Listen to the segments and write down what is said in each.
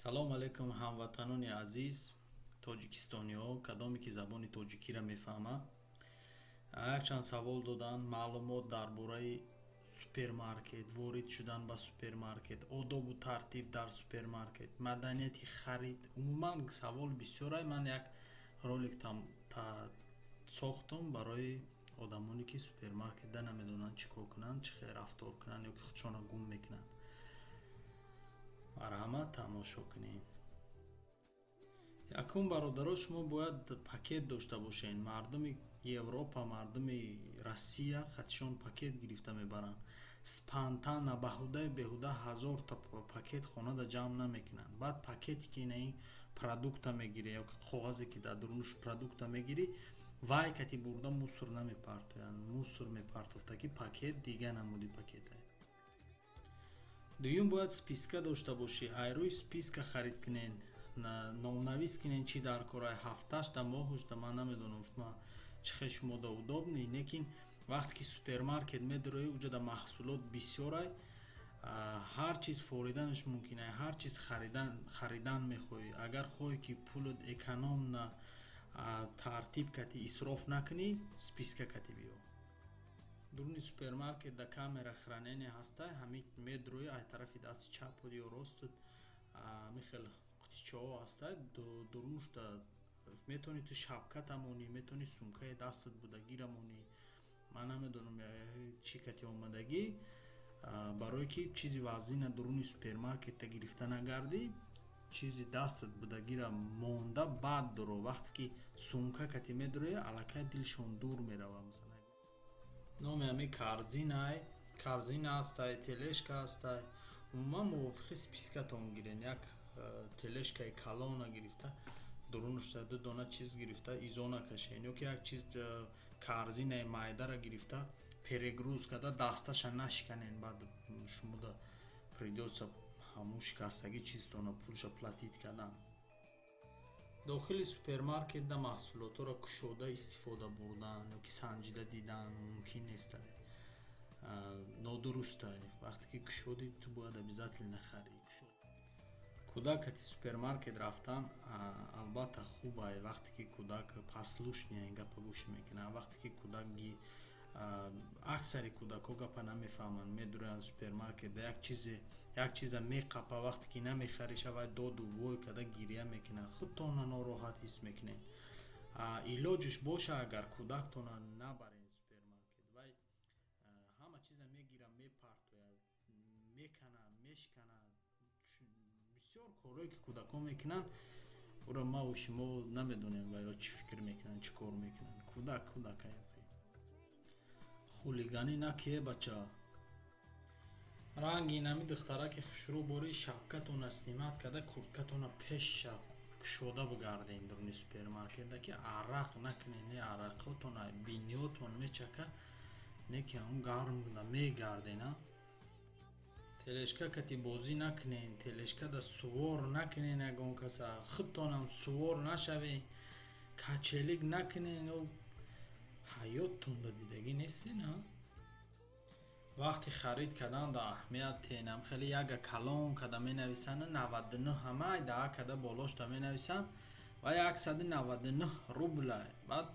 Салом алейкум, ҳамватанони азиз, тоҷикистониҳо, кадоме ки забони тоҷикиро мефаҳмад. Якчанд савол доданд, маълумот дар бораи супермаркет, ворид шудан ба супермаркет, одобу тартиб дар супермаркет, маданияти харид. Умуман савол бисёрай. Ман як ролик сохтум барои одамоне ки супермаркетда намедонанд чӣ кор кунанд, чӣ хел рафтор кунанд ё ки худшонро гум мекунанд. Марҳамат, тамошо кунед. Якум, бародаро, шумо бояд пакет дошта бошед. Мардуми Европа, мардуми Россия хатишон пакет гирифта мебаранд. Спонтанно, баҳудаи беҳуда ҳазорта пакет хонада ҷамъ намекунанд. Баъд пакете ки ин продукта мегирӣ ё коғазе ки дар дурунаш продукта мегирӣ, вай кати бурда мусор намепартоянд. Мусор мепартофта ки пакет дига намуди пакета. Дуюм, бояд списка дошта бошӣ. Айрӯи списка харид кунед, номнавис кунед чӣ дар корай, ҳафташда, моҳушда, ман намедонам чӣ хел шумода удобный, лекин вақте ки супермаркет медароӣ, уҷода маҳсулот бисёрай, ҳар чиз фориданаш мумкин ай, ҳар чиз харидан мехоҳӣ. Агар хоҳӣ ки пулат экономно, тартиб кати исроф накунӣ, списка кати биё. Дуруни супермаркет да камера хранения ҳаста. Ҳами медрои, ай тарафи дасти чапуд ё ростуд михел қутичаҳо ҳаста. Дурунушда метавонӣ ту шапката монӣ, метавонӣ сумкаи дастат будагира монӣ, ман намедонам чӣ кати омадагӣ, барое ки чизи вазнина дуруни супермаркетта гирифта нагардӣ. Чизи дастат будагира монда, баъд дуро. Вақте ки сумка кати медурои, аллакай дилшон дур мерава. Масалан, номи ҳами корзинай, корзина ҳастай, тележка ҳастай. Умуман мувофиқи спискатон гирен. Як тележкаи калона гирифта, дурунушта ду дона чиз гирифта изо накашен, ё ки як чиз корзинаи майдара гирифта перегруз карда дасташа нашиканен. Баъд шумода придётся ҳамун шикастагӣ чизтона пулша платить кардан. Дохили супермаркетда маҳсулотҳоро кушода истифода бурдан ё ки санҷида дидан мумкин нест, нодурустай. Вақте ки кушодӣ, ту бояд обязательно харӣ. Кӯдак кати супермаркет рафтан албатта хубай, вақте ки кӯдак послушный, гапа гӯш мекунад. Вақте ки кӯдак, аксари кӯдакҳо гапа намефаҳманд, медуроянд супермаркет, як чизе, як чиза меқапа, вақте ки намехариша, вай доду вой карда гиря мекунад, худтона нороҳат ҳис мекунед. Илоҷиш боша, агар кӯдактона набарен супермаркет. Вай ҳама чиза мегира, мепартояд, мекана, мешкана. Бисёр корҳое ки кӯдакҳо мекунанд, ӯро маву шумо намедонем, ва ё чӣ фикр мекунанд, чӣ кор мекунанд. Кӯдак кӯдакай. Хулиганӣ накие, бача. Ранги нами духтараки хушрӯ бори, шапкатона снимать карда, курткатона пеша кушода бигарден дуруни супермаркетда, ки арақ накунен. Не арақотона биниётон мечака, не ки ҳамун гарм буда мегардена. Тележка кати бозӣ накунен, тележкада сувор накунен ягон каса, худтонам сувор нашавен, качелик накунен. Ҳаёттонда дидагӣ нестен? Вақти харид кардан да аҳамият тенам. Хеле яга калон када менависанд, 99 ҳамаи даҳа када болошта менависанд ва 199 рубла. Баъд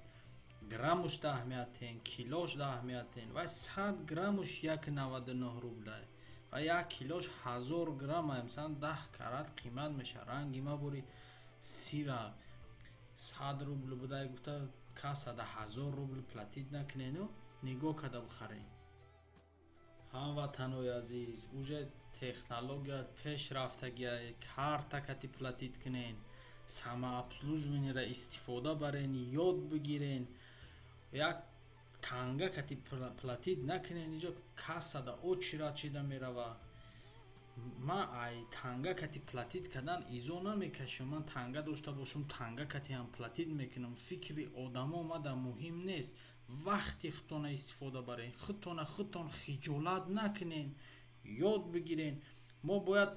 граммуш да аҳамият тен, килош да аҳамият тен. Вай 100 граммуш 1,99 рубла ва як килош 1000 грамм, масалан, 10 карат қимат мешавад. Ранги ма бори сира 100 рубл будай гуфта, касада 1000 рубл платить накунену нигоҳ карда бихарем. Ҳамватанои азиз, уже технология пеш рафтагия. Карта кати платить кунен, самообслуживаниеро истифода барен, ёд бигирен. Як танга кати платить накунен, иҷо кассада очередь чида мерава. Ман ай танга кати платить кардан изо намекашам. Ман танга дошта бошам, танга кати ҳам платить мекунам. Фикри одамо мада муҳим нест. Вақти худтона истифода барен, худтона худтон хиҷолат накунен, ёд бигирен. Мо бояд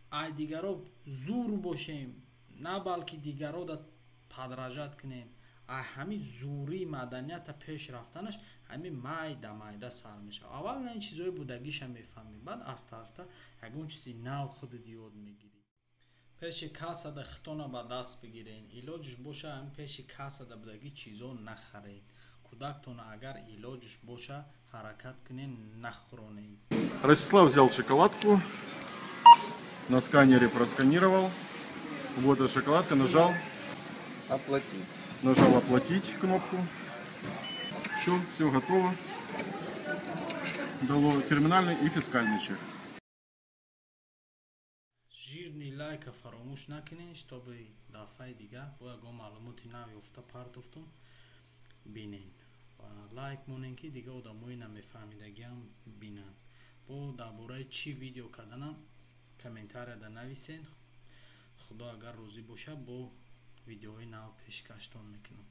ай дигаро зур бошем, на балки дигаро да подражать кунем. Ай ҳамин зурии маданията пеш рафтанаш ҳамин майда майда сар мешавад. Аввал на ин чизҳои будагиша мефаҳмӣ, баъд аста аста ягон чизи нав худат ёд мегирӣ. Пеши кассада хитона ба даст бигирен. Илоҷиш боша, ҳамин пеши кассада будагӣ чизо нахаред. Кӯдактона, агар илоҷиш боша, ҳаракат кунен, нахӯронед. Ростислав взял шоколадку, на сканере просканировал. Вот эта шоколадка, нажал. Оплатить. Нажал «Оплатить» кнопку. Все, все готово. Дало терминальный и фискальный чек. Жирный лайка фаромӯш накунед, чтобы дафъаи дигар бо ягон маълумоти нав ёфта партофтум, бинен ва лайк монем, ки дига одамои намефаҳмидагиам бинанд. Бо дар бораи чӣ видео карданам комментарияда нависен. Худо агар розӣ бошад, бо видеоҳои нав пешкаштон мекунам.